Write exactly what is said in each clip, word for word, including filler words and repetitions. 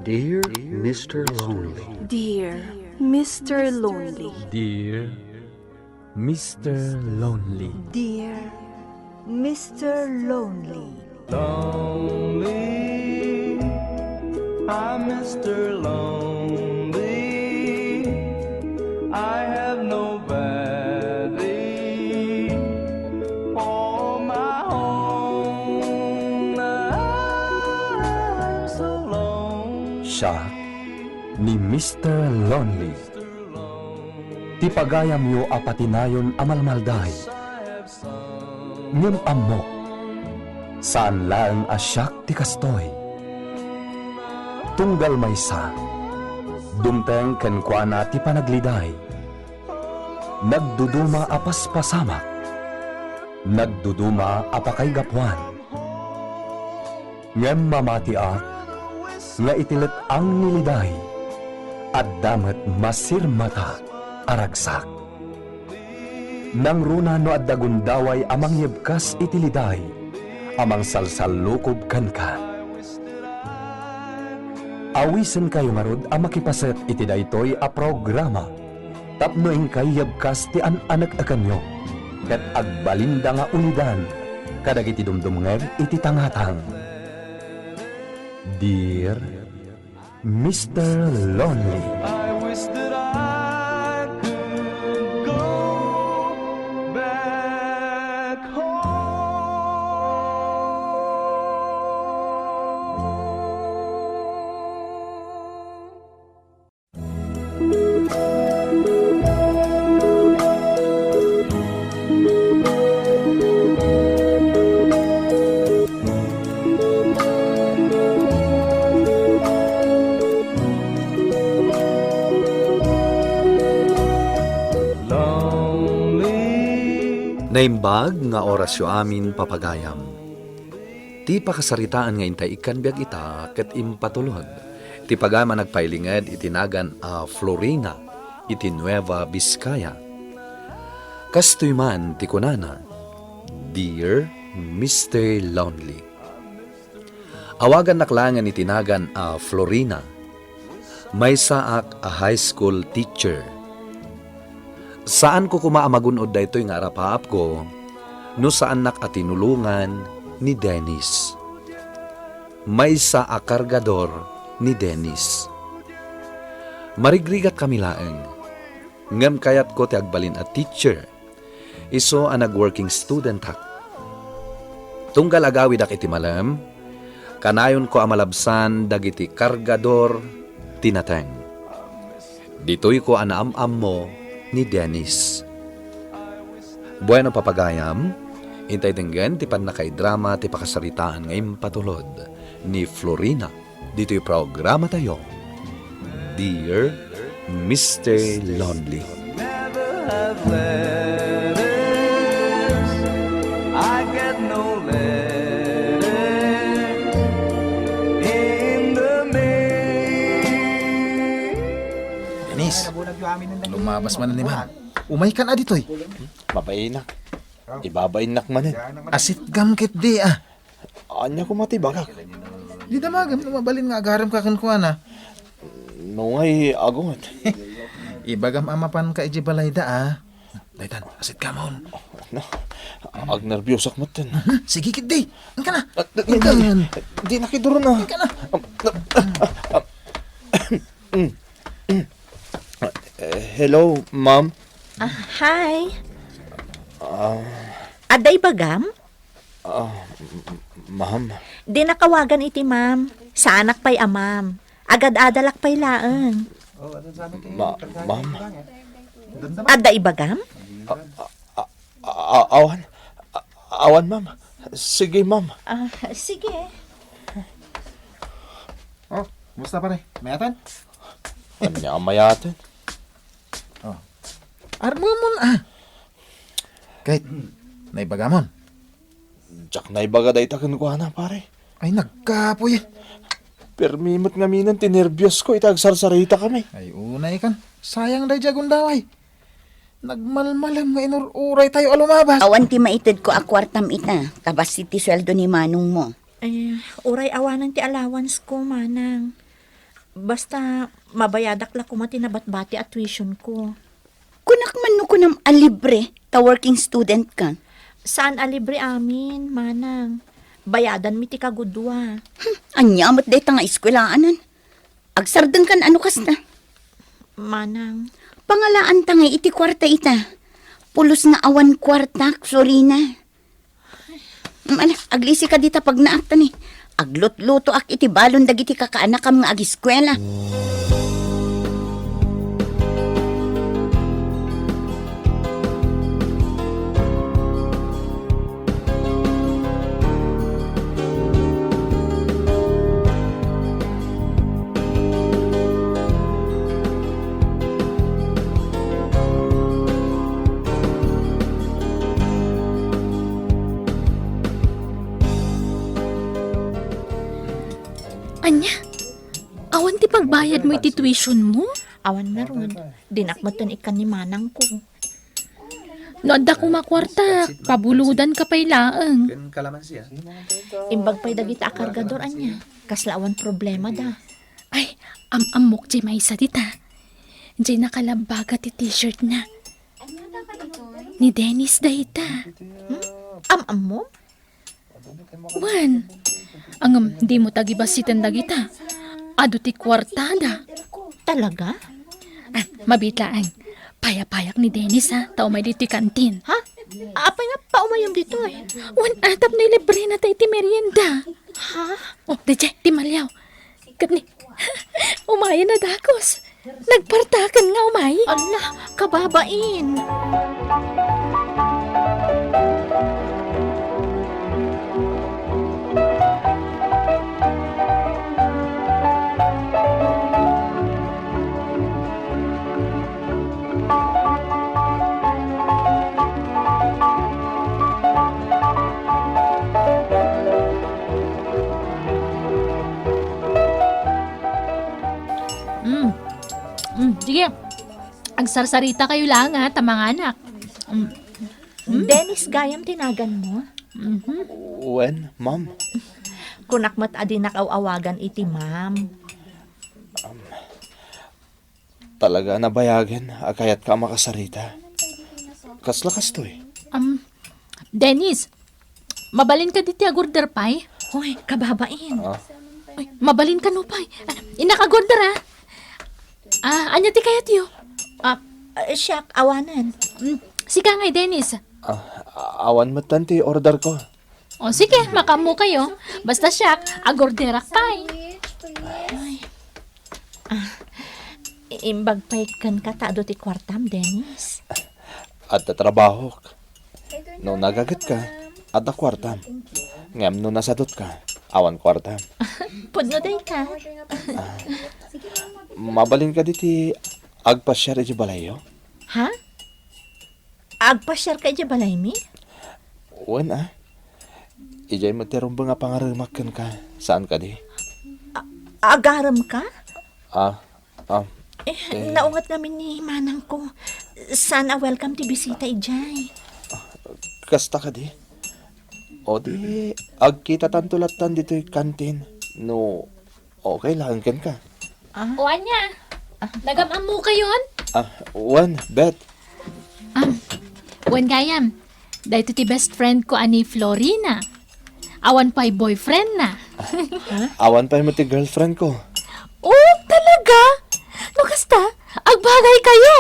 Dear Mister Lonely. Dear Mister Lonely. Dear Mister Lonely. Dear Mister Lonely. Lonely, I'm Mister Lonely. I have nobody for my own. I'm so lonely. Siak ni Mister Lonely. Ti pagayamyo a patinayon a malmalday. Ngem ammok, saan laeng a siak ti kastoy. Tunggal maysa, dumteng kenkuana ti panagliday. Nagduduma a paspasamak, nagduduma a pakaigapuan. Ngem mamatiak nga iti let-ang ni liday, adda met masirmata a ragsak. Nangruna no adda gundaway a mangyebkas iti liday a mangsalsallukob kenka. Awisenkayo ngarud a makipaset iti daytoy a programa tapno inkay yebkas ti an-aneknekanyo ket agbalinda nga ulidan kadagiti dumdumngeg iti tangatang. Dear Mister Lonely. I wish that I could go back home. Naimbag nga orasyo amin, papagayam. Ti pakasaritaan nga intay ikkan biag ita ket impatulod ti pagayam a nagpailinged iti nagan a Florina iti Nueva Vizcaya. Kastoy man ti kunana, "Dear Mister Lonely." Awagannak laengen iti nagan a Florina. Maysaak a high school teacher. Saanko koma a magun-od daytoy nga arapaapko no saannak a tinulongan ni Dennis. Maysa a kargador ni Dennis. Marigrigatkami laeng, ngem kayatko ti agbalin a teacher. Isu a nag-working studentak. Tunggal agawidak iti malem, kanayonko a malabsan dagiti kargador ti nateng. Ditoyko a naam-ammo ni Dennis. Bueno, papagayam, intay denggen ti pannakaidrama ti pakasaritaan nga impatulod ni Florina. Ditoy programatayo, Dear Mister Lonely. Never have letters. I get no letters in the mail. Dennis, lumabas man ni Ma'am. Umaykan a ditoy. Mabainak. Ibabainnak manen. Asitgam ketdi a. Ania koma ti ibagak? Di damagem no mabalin nga agaremka kenkuana. No ngay, agunget. Ibagam a mapanka idiay balayda a. Daytan, asitgamon. No, agnerbiasak metten. Mhm, sige ketdi. Inka na. Ah, di, di, Inka. Di, di nakiduron a. Inka na. Ah, ah, ah, ah. Mm, mm. Eh, hello, ma'am. Ah, hi. Ah. Adda ibagam? Ah, m-, m-, ma'am. Dinak awagan iti ma'am. Saanak pay a ma'am. Agad-adalak pay laeng. Ma-, ma'am. Adda ibagam? A-, a-, a-, a-, awan. A-, awan, ma'am. Sige, ma'am. Ah, sige. Oh, kumusta, pare? Mayatan? Ania a mayatan? Oh. Armemon, ah. Kahit, naibagamon. Diak naibaga dayta kenkuana, pare. Ay, nagkapoy. Permi met ngamin ti nerbios ko ita agsarsarita kami. Ay, unay kan. Sayang daydi a gundaway. Nagmalmalem nga inur-uray tayo a lumabas. Awan ti maited ko a kuartam ita, ta bassit ti sueldo ni manong mo. Eh, uray awanen ti allowance ko, manang. Basta, mabayadak la koma ti nabatbati a tuition ko. Kunak man no kunam a libre ta working student ka. Saan a libre amin, manang. Bayadanmi ti kagudua. Hmm, ania met dayta nga eskwelaanan? Agsardeng kan ano kasta? Manang. Pangalaanta ngay iti kuarta ita. Pulos nga awan kuartak, Florina. Mm, ala, aglisi ka dita pagnaak ta ni. Aglutlutoak iti balon dagiti kakaanakam nga agiskwela. Ania? Awan ti pagbayadmo iti tuition mo? Awan ngarud. Dinak metten ikkan ni manangko. No adda koma kuarta, pabulodanka pay laeng. Imbag pay dagita a kargador, ania? Kasla awan problemada. Ay, am-ammok diay maysa dita. Diay nakalabbaga ti t-shirtna. Ni Dennis dayta. Hmm? Am-ammom? Wen, ngem dimo tagibassiten dagita. Adu ti kuartada. Talaga? Ah, mabiit laeng. Payapayak ni Dennis, ha, ta umay ditoy kantin. Ha? Apay nga paumayam ditoy? Wen, a, tapno ilibrenata iti merienda. Ha? Oh, daydiay, ti maliaw. Ket ni, umayen a dakes. Nagpartaken nga umay. Ala, kababain. Mm. Mm, sige. Agsarsarita kayo lang, ha, ta manganak. Mm. Mm. Dennis gayam ti naganmo? Mhm. Wen, ma'am. Kunak met a dinak aw-awagan iti ma'am. Um, talaga a nabayagen a kayatka a makasarita. Kasla kastoy? Um, Dennis, mabalinka ditoy agorder pay? Hoy, kababain. Ah. Ay, mabalinka no pay. Ah, innak agorder, ah. Ah, ania ti kayatyo? Ah, ah, siak, awanen. Mm, sika ngay, Dennis. Ah, awan metten ti order ko. O, sige, makaammo kayo. Basta siak, agorderak pay. Ay. Ah, imbag pay kenka ta adu ti kuartam, Dennis. Adda trabahok. No nagagetka, adda kuartam. Ngem no nasadutka, awan kuartam. Pudno dayta. Ah, mabalinka ditoy agpasiar iti balayyo? Ha? Agpasiarka idiay balaymi? Wen, a. Idiay met ti rumbeng a pangaremak kenka, saan kadi? A-, agaremka? Ah, ah, eh, eh. Naunget ngamin ni manangko. Saan a welcome ti bisita idiay. Kasta kadi? O di, agkitatanto lattan ditoy kantin no okay laeng kenka. Ah? O ania? Ah. Nagam-ammo kayon? Ah, wen, Beth. Ah, wen gayam. Daytoy ti best friend ko a ni Florina. Awan pay boyfriend na. Awan pay met ti girlfriend ko. Oh, talaga? No kasta, agbagay kayo.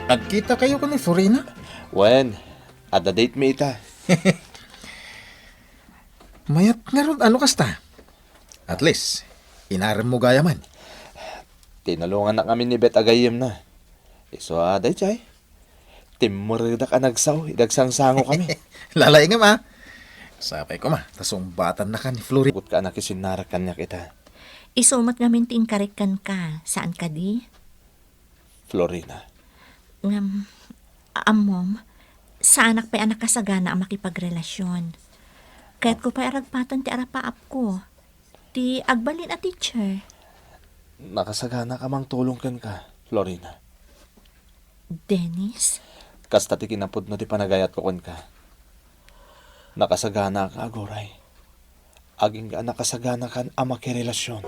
Nagkita kayo ken ni Florina? Wen, adda date mi ita. Mayat ngarud a no kasta. At least, inarem mo gayamen. Tinulongannak ngamin ni Beth a gayyemna. Isu a daydiay, timmuredak a nagsao idi agsangsangokami. Lalaingem a. Sapay koma, ta sungbatannakan ni Florina. Agut ka a nakisinnarak kaniak ita. Isu met ngamin ti inkarik kenka, saan kadi? Florina. Ngem, ammom, Saanak pay a nakasagana a makipagrelasion. Kayatko pay a ragpaten ti arapaapko. Ti agbalin a teacher. Nakasagana ka mangtulong kenka, Florina. Dennis? Kasta ti kinapudno ti panagayatko kenka. Nakasagana ka, aguray. Agingga a nakasaganakan a makirelasion.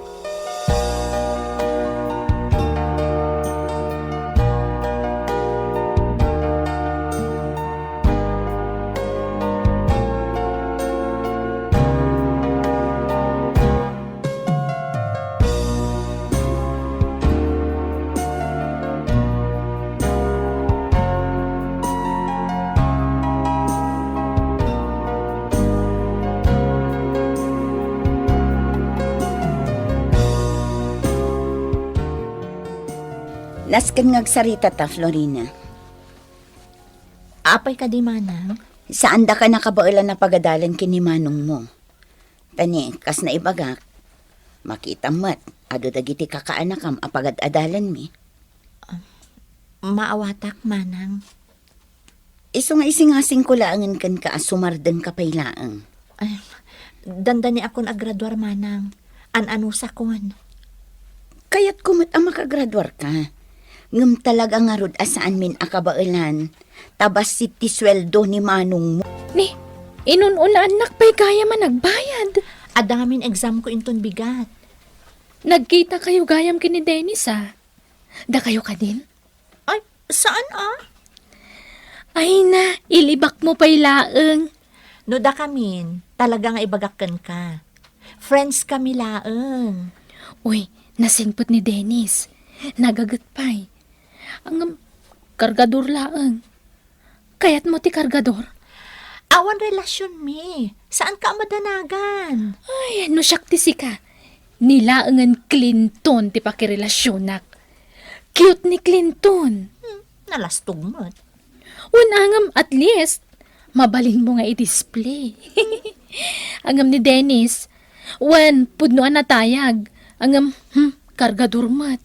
Nasken nga agsarita ta, Florina. Apay kadi, manang? Saan daka nakabaelan a pagadalan ken ni manongmo. Ta ni, kas naibagak, makitam met, adu dagiti kakaanakam a pagad-adalanmi. Ah, maawatak, manang. Isu nga isingasingko laengen kenka a sumardengka pay laeng. Ay, dandaniakon a graduar, manang. An-anusakon. Kayatko met a makagraduarka. Ngem talaga ngarud a saanmin a kabaelan, ta bassit ti sueldo ni manongmo. Ni, inun-unaannak pay gayam a nagbayad. Adda ngamin examko inton bigat. Nagkitakayo gayam ken ni Dennis, a? Dakayo kadin? Ay, saan, a? Ay na, ilibakmo pay laeng. No dakamin, talaga nga ibagak kenka. Friends kami laeng. Uy, nasingpet ni Dennis. Nagaget pay. Ngem, kargador laeng. Kayatmo ti kargador? Awan relasionmi. Saanka a madanagan. Ay, no siak ti sika, ni laengen Clinton ti pakirelasionak. Cute ni Clinton. Hmm, nalastog met. Wen, ngem at least, mabalinmo nga i-display. Ngem ni Dennis, wen, pudno a natayag. Ngem, hmm, kargador met.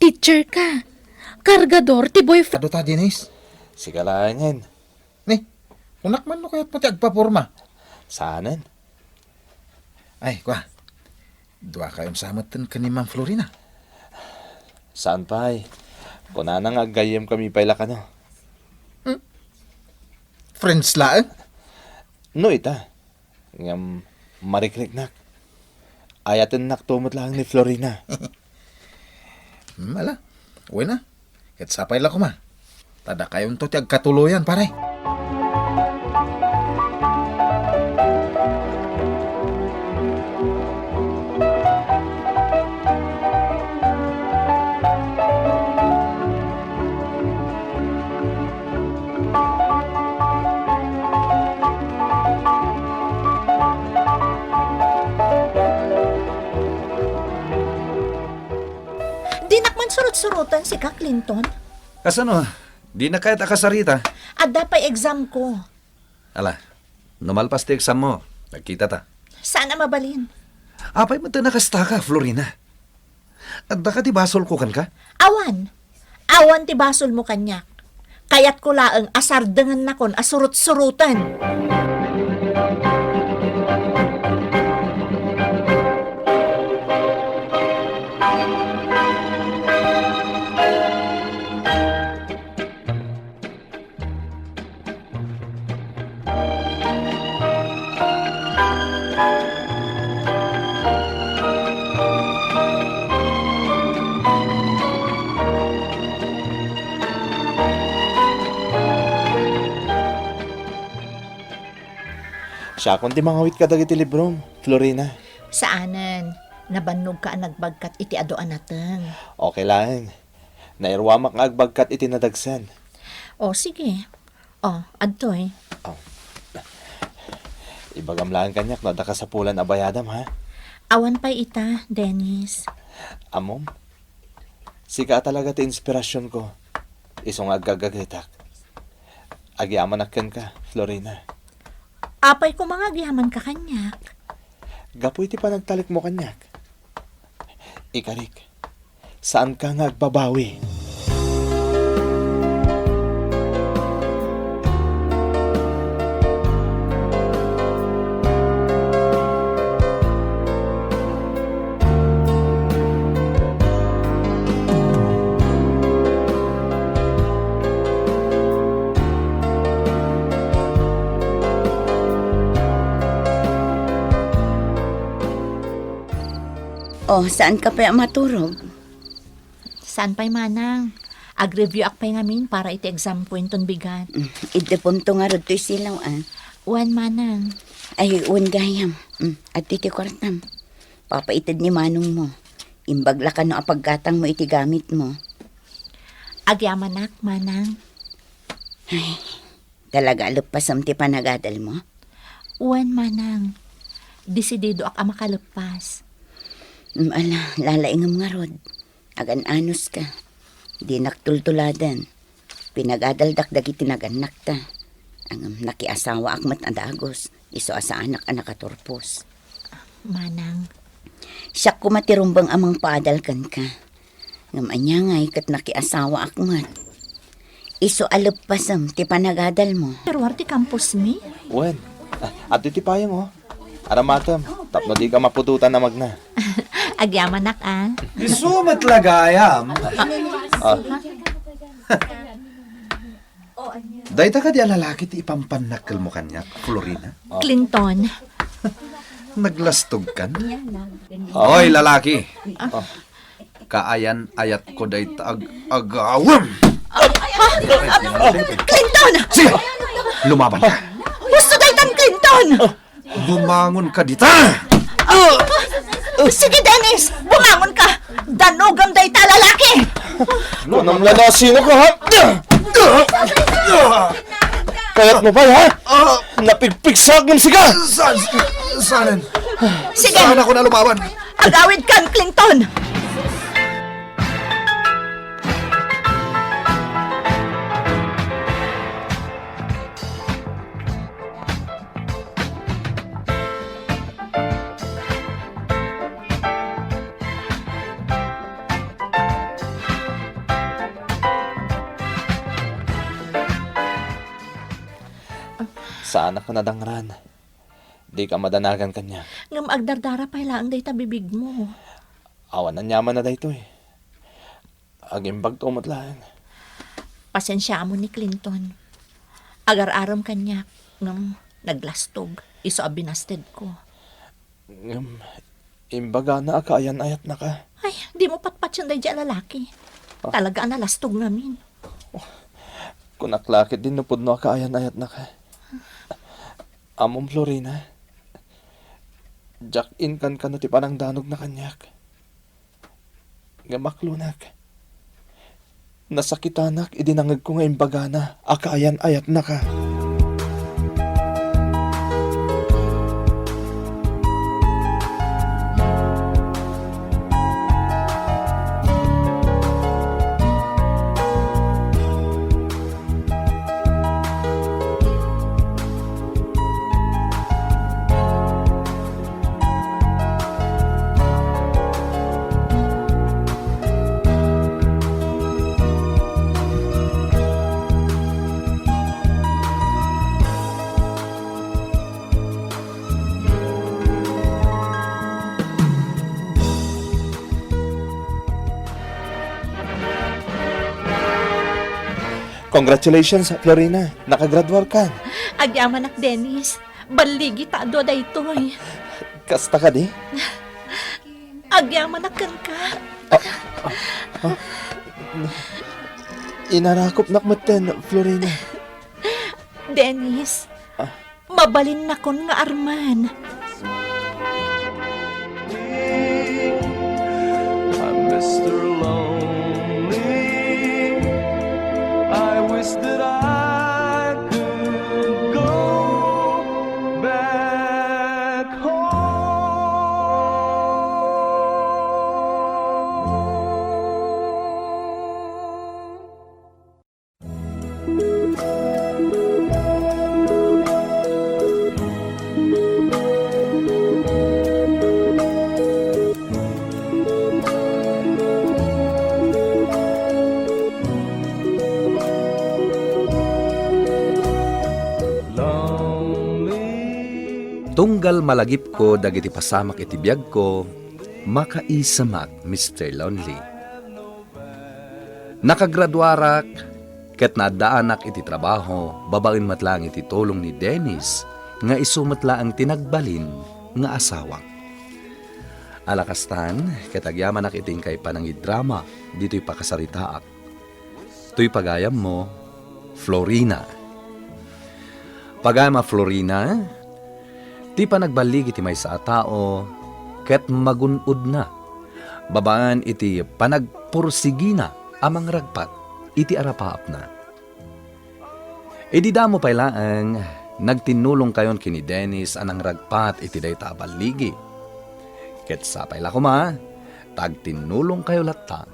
Teacher ka. Kargador ti boyfriend. Adu ta, Dennis? Sika laengen. Ni, kunak man no kayatmo ti agpaporma. Saanen? Ay, kua. Duakayon sa metten ken ni Ma'am Florina. Saan pay? Kunana nga aggayyemkami pay la kano. Hmm? Friends laeng? No ita. Ngem marikriknak. Ayatennakto met laeng ni Florina. Hmm, ala. Wen a. Ket sapay la koma. Ta dakayonto ti agkatuloyan, pare. Dinak man surot-suroten, sika, Clinton. Kasano? Dina kayat a kasarita? Adda pay examko. Ala, no malpas ti exammo, nagkitata. Saan a mabalin? Apay met ta nakastaka, Florina? Adda ka ti basolko kenka? Awan. Awan ti basolmo kaniak. Kayatko laeng a sardengennakon a surot-suroten. Siakon ti mangawit kadagiti librom, Florina. Saanen. Nabannogka a nagbagkat iti adu a nateng. Okay laeng. Nairuamak nga agbagkat iti nadagsen. O, sige. O, adtoy. O. Ibagam laeng kaniak no adda kasapulan a bayadam, ha? Awan pay ita, Dennis. Ammom, sika a talaga ti inspirasionko. Isu nga agagagetak. Agyamanak kenka, Florina. Apay koma nga agyamanka kaniak? Gapu iti panagtalekmo kaniak. Ikarik, saanka nga agbabawi. O, saan ka pay a maturog? Saan pay, manang? Ag-review ak pay ngamin para iti exam ko inton bigat. Mm, ideponto ngarud toy silaw, a. Wen, manang. Ay, wen gayam. Mm, adtoy ti kuartam. Papaited ni manongmo. Imbag la kano a paggatangmo iti gamitmo. Agyamanak, manang. Ay, talaga a leppasem ti panagadalmo? Wen, manang. Desididoak a makaleppas. Mm, ala, lalaingem ngarud. Agan-anos ka. Dinak tultuladen. Pinagadaldak dagiti nagannakta. Ngem nakiasawaak met a dagus, isu a saanak a nakaturpos. Manang. Siak koma ti rumbeng a mangpaadal kenka. Ngem ania ngay ket nakiasawaak met. Isu a leppasem ti panagadalmo. Ruar ti campus mi? Wen. Ah, adtoy ti payong, o. Aramatem, tapno dika maputotan a magna. Agyamanak, a. Isu met la gayam. Ah. Dayta kadi a lalaki ti ipampannakkelmo kaniak, Florina? Clinton. Naglastogkan? Oy, lalaki. Kaayan-ayatko dayta ag-, agawem. Ha? Clinton! Sige! Lumaban ka. Husto daytan, Clinton! Bumangon ka dita! Sige, Dennis! Bumangon ka! Danogam dayta a lalaki! Kunam la no sino ka, ha? Kayatmo pay, ha? Napigpigsak ngem sika! Saan, saan? Sige! Saan ako na lumaban? Agawid kan, Clinton! Saanak a nadangran. Dika madanagan kaniak. Ngem agdardara pay laeng dayta bibigmo. Awan aniamanna daytoy. Agimbagto met laeng. Pasensiaam ni Clinton. Agar-arem kaniak, ngem naglastog, isu a binastedko. Ngem, imbagana a kaayan-ayatnaka. Ay, dimo patpatien daydi a lalaki. Ah. Talaga a nalastog ngamin. Kunak la ket dinno pudno a kaayan-ayatnaka. Ammom, Florina, diak inkankano ti panangdanogna kaniak. Ngem aklonak. Nasakitanak idi nangegko nga imbagana a kaayan-ayatnaka. Congratulations, Florina. Nakagraduarkan. Agyamanak, Dennis. Balligi ta adu daytoy. Kasta kadi? Agyamanak kenka. Ah, ah, ah. Inarakopnak metten, Florina. Dennis, ah, mabalinnakon nga armen. I'm Mister Lonely. I wish that I could go back home. Tunggal malagipko dagiti pasamak iti biagko, makaisamak, Mister Lonely. Nakagraduarak ket naaddaanak iti trabaho babaen met laeng iti tulong ni Dennis nga isu met laeng ti nagbalin nga asawak. Ala kastan, ket agyamanak iti inkay panangidrama ditoy pakasaritaak. Toy pagayammo, Florina. Pagayam a Florina, ti panagballigi ti maysa a tao ket magun-odna babaen iti panagpursigina a mangragpat iti arapaapna. Idi damo pay laeng, nagtinnulongkayon ken ni Dennis a nangragpat iti dayta a balligi. Ket sapay la koma, ta agtinnulongkayo latta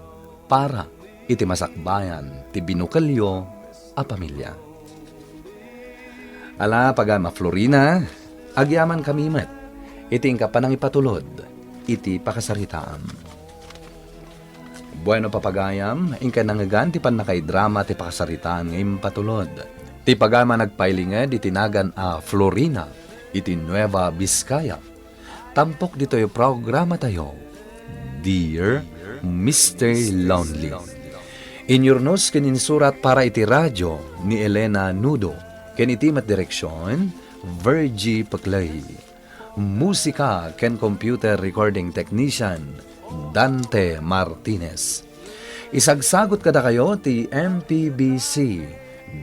para iti masakbayan ti binukelyo a pamilya. Ala, pagayam a Florina, agyamankami met iti inka panangipatulod iti pakasaritaam. Bueno, papagayam, inka nangngegan ti pannakaidrama ti pakasaritaan nga impatulod. Ti pagayam a nagpailinged iti nagan a Florina iti Nueva Vizcaya. Tampok ditoy programatayo, Dear Mister Lonely. Inyurnos ken insurat para iti radio ni Elena Nudo, ken iti met direksion, Virgie Peclay. Musika ken computer recording technician, Dante Martinez. Isagsagot kadakayo ti M P B C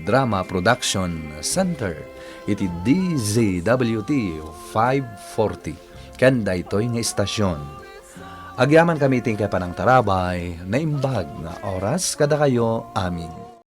Drama Production Center iti D Z W T five forty ken daytoy nga istasyon. Agyamankami iti inkay panangtarabay, naimbag nga oras kadakayo amin.